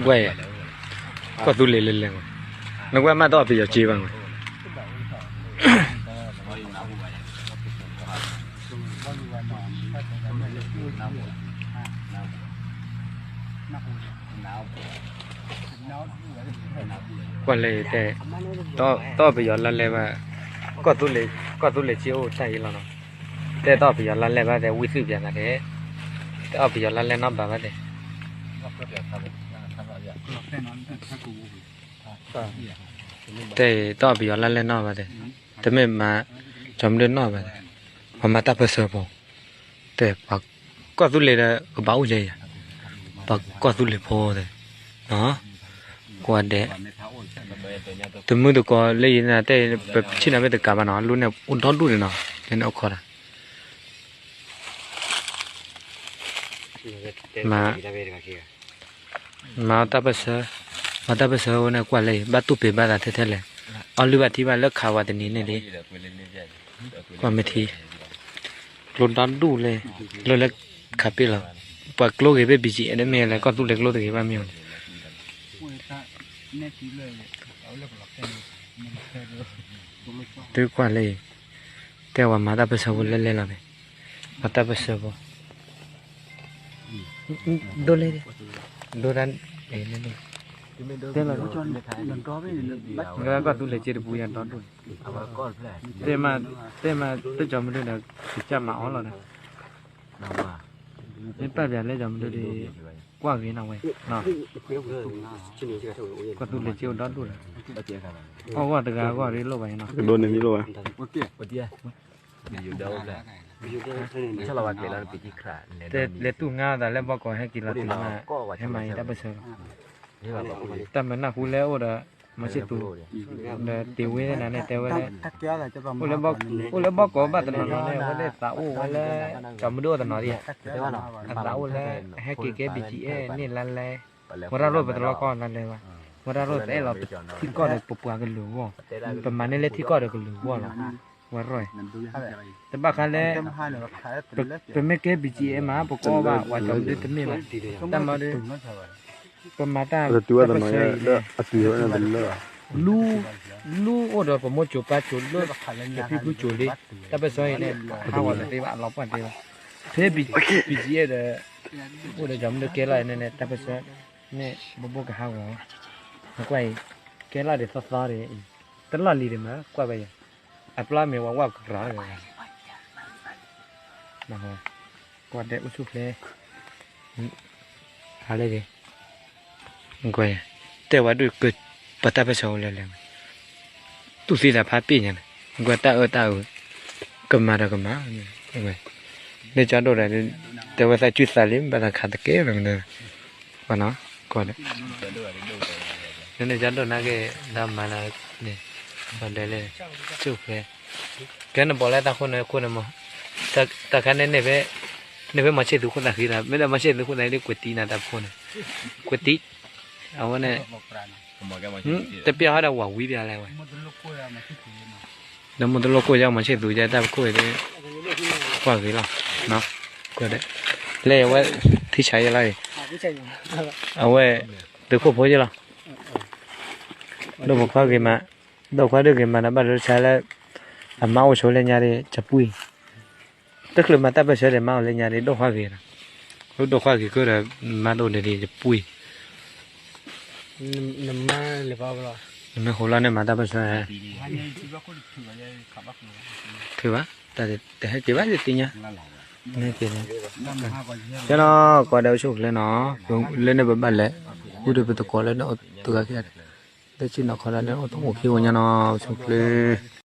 ကွၢ်, ကီၢ်သူလ့ၤလဲၤလဲၤဝဲ, နကွၢ်မးတအီၣ်ပယီၤစ့ဘၣ်ဝဲ, ကွၢ်လၢတဲ, တအီၣ်, တအီၣ်ပယီၤလါလဲဘၣ်, ကီၢ်သူလ့ၤ, ကီၢ်သူလ့ၤစ့အိၣ်တၢ်အံၤလီၤနီၤ, တဲတအီၣ်ပယီၤလါလဲဘၣ်တဲ ဝံသုးပျးသးတဲ, တအီၣ်ပယီၤလါလဲနီတဘျီဘၣ်တဲ တဲတအီၣ်ပယီၤလါလဲနီတဘၣ်တဲ, တမ့ၢ်မၤ, ကၠီမဒုၣ်နီၣ်ဘၣ်တဲ, ပှၤမၤတၢ်ပၢၢ်ဆၢဖိ, တဲပှၤကီၢ်သူလ့ၤဒီးကဘၣ်အိၣ်ယဲယၤ, ပှၤကီၢ်သူလ့ၤဖိတဲ, ကွၢ်ဒဲး, တမုၢ်တကိးလၢယၤတဲ, ပဆ့ၣ်နီၤဖဲတကးဘၣ်နီၤ လၢန့ၣ်အိၣ်ဒီဒူၣ်န့ၣ်နီၤ, လၢန့ၣ်အိၣ်ခိးတၢ် မၤ, မၤအီၣ်တၢ်ပၢၢ်ဆၢ, မၤတၢ်ပၢၢ်ဆၢဝဲန့ၣ်ကွၢ်လၢ ဘၣ်တူၢ်ပ့ၤဘၣ်သးထဲထဲလဲၣ်, အီၣ်လုၢ်ဘၣ်ထံဘၣ်လၢခးဝဲတနံၤန့ၣ်လံ, ကွၢ်မ့ၢ်ထံ, ကျိဒီဒူၣ်လဲၣ်, လၢလၢခးပ့ၢ်လီၤ, ပှၤကျိဂ့ၤဖဲ ဘီၣ်ကၠံၣ်အဲၣ် တမ့ၢ်လၢကီၢ်သူလ့ၤကျိတဂ့ၤဘၣ်မ့ၢ်အီၤန့ၣ် သုကွၢ်လၢ, တဲဝဲမၤတၢ်ပၢၢ်ဆၢဖိလဲၣ်လဲၣ်လီၤန့ၣ်, မၤတၢ်ပၢၢ်ဆၢဖိ, ဒိၣ်လဲၣ်, ဒိၣ်တၢ်, တဲလီၤ, ကီၢ်သူလ့ၤစ့တပူၤယၤဒီဒူၣ်န့ၣ်, တဲမး, တဲမးတကၠီမဒုၣ်ဒီး, ကစၢ်မၤအီၣ်လီၤဒီး မ့ၢ်ပာ်ပျးလၢကၠီမဒုၣ်ဒီး, ကွၢ်ဂ့ၤနီၤဝဲ, ကီၢ်သူလ့ၤစ့အိၣ်ဒီဒူၣ်လီၤ, အီၣ်ဂီၢ်တဂၤအဂီၢ်ဒ်လိၣ်ဘၣ်နီၤ, လဲၤတူၢ်ငါသးလၢဘီကီးဟဲက့ၤလီၤတုၤမး, ဟဲမၤအံၤတၢ်ပၢၢ်ဆၢလီၤ, တၢ်မၤနၢ်ဟူလၢအိၣ်ဒီး, မၤဆ့ၣ်သူ, ဒီးတ့ၢ်ဝ့နၤန့ၣ်တဲဝဲလၢ အိၣ်လၢဘီကီးဘၣ်တနီၤနီၤန့ၣ် အဝဲသးအိၣ်ဝဲလၢ, ကၠီမဒုၣ်အိၣ်တနီၤဒံးဧါ, အသးအိၣ်လၢ, ဟဲက့ၤကဲ ဘီၣ်ကၠံၣ်အဲၣ်န့ၣ်လါလဲ, ဝဲဒၣ်ရိၣ်ပတလီၢ်ကီၢ်လါလဲဘၣ်, ဝဲဒၣ်ရိၣ်ပအဲၣ်လီၤပထံကီၢ်ဒီးပပှၤကလုာ်အဂီၢ်, ပမၤန့ၢ်လၢထံကီၢ်ဒီးကလုာ်အဂီၢ်လီၤ, ဝဲရိၣ်, တဘၣ်ဃးလၢ ပမ့ၢ်ကဲ ဘီၣ်ကၠံၣ်အဲၣ်မး ပကအီၣ်ဘၣ် ပှၤကၠီမဒုၣ်တမ့ၢ်ဘၣ်, တၢ်မၤဒီး, ပမၤတၢ်, တၢ်ပၢၢ်ဆၢအံၤန့ၣ်, လူ, လူအိၣ်ဒီးပမိၢ်ကၠိၤပၢ်ကၠိၤလၢ, ကဖံဖုကၠိၤလံ, တၢ်ပၢၢ်ဆၢအံၤန့ၣ်, ဟးဂီၤတသ့ဘၣ် အလီၤပှီၢ်တသ့ဘၣ်, ဖဲ ဘီၣ်ကၠံၣ်အဲၣ်ဒီး, အိၣ်ဒီးကၠီမဒုၣ်ကဲလီၤန့ၣ်န့ၣ် တၢ်ပၢၢ်ဆၢ, န့ၣ်ဘိဘိကဟးဂီၤ, နကွၢ်အံၤ, ကဲလီၤဒံးသီသီဒံး, တလီၢ်လံၤဒံးမး ကွၢ်ဘၣ်ယၤ, အပျီမ့ၢ်ဝဲဝဲကရၢ, ကွၢ်ဒဲးအိၣ်ဆူၣ်ဖျဲး, ဟးလၢဂ့ၤ, ကွၢ်, တဲဝဲဒၣ်က, ပတၢ်ပၢၢ်ဆၢအိၣ်လၢလဲၣ်, တူၢ်သံသးဖးပ့ၣ်ညါန့ၣ်, ကွၢ်တၢ်အၢတၢ်အၢ, ကမၤဒီးကမၤ, လၢကၠီဒိၣ်ဒီး, တဲဝဲသးစုသးလံ ဘၣ်သးခးတကဲလီၤ, ဘၣ်နီၤ, ကွၢ်ဒဲး, လၢန့ၣ်ကၠီဒိၣ်နာ်က့ၤ, ဒီးမၤလၢ, န့ၣ်, ဒီးလဲၤလၢ, ဆူၣ်ဖျဲး, ကဲနဘီၣ်လၢတၢ်ခိၣ်န့ၣ်ခိၣ်န့ၣ်မး, တၢ်ခါန့ၣ်န့ၣ်ဖဲ, န့ၣ်ဖဲမၤဆ့ၣ်သူခိၣ်သးဃံလီၤ မ့ၢ်ဒီးမၤဆ့ၣ်သူခိၣ်သးဃံဒ်ကွဲးတံၢ်နၤတၢ်ခိၣ်န့ၣ်, ကွဲးတံၢ်, အဝဲန့ၣ်, တပျၢ်ဟီဒီးဝၤဝံပျၢ်လဲၣ်ဝဲ, ဒီးမိၢ်တလိၣ်ကိၢ်ယါမၤဆ့ၣ်သူယါတၢ်ခိၣ်အံၤဒ်, ကွၢ်ဂ့ၤလီၤ, ကွၢ်ဒဲး, လၢအဝဲ, ထံဆးယဲလီၤအံၤ, အဝဲ, သုးခိၣ်ဖိယဲလီၤ, ဒိၣ်ဖိခွါဂ့ၤမး, ဒိၣ်ခွါဒုးဂ့ၤမးဒီးဘၣ်လၢဆါလၢ, အမါအိၣ်ဆိလၢညါဒ် ယပှံၢ်, တချုးမၤတၢ်ပၢၢ်ဆၢဒီးမါအိၣ်လၢညါဒ် ဒိၣ်ခွါဂ့ၤဒီး, ဒိၣ်ခွါဂ့ၤကဒီး, မါတအိၣ်ဒီးဒ်ယပှံၢ် နမါလဲၤဘၣ်လီၤ, နမ့ၢ်ဃိလီၤန့ၣ်မၤတၢ်ပၢၢ်ဆၢ, ထုးဘၣ်, တဟဲက့ၤဘၣ်ယသ့ၣ်ညါ, ကဲနီၤ, ကီးဒဲးအိၣ်ဆူၣ်အိၣ်ချ့နီၤ, လၢန့ၣ်ပဘၣ်လဲၤ, ဃုဒီးပသကိးလၢန့ၣ်အိၣ်တဂၤခံဂၤ, လၢဆ့ၣ်နီၤခီဒီးန့ၣ်အိၣ်တအိၣ်ခံဝဲညါနီၤ အိၣ်ဆူၣ်အိၣ်ချ့.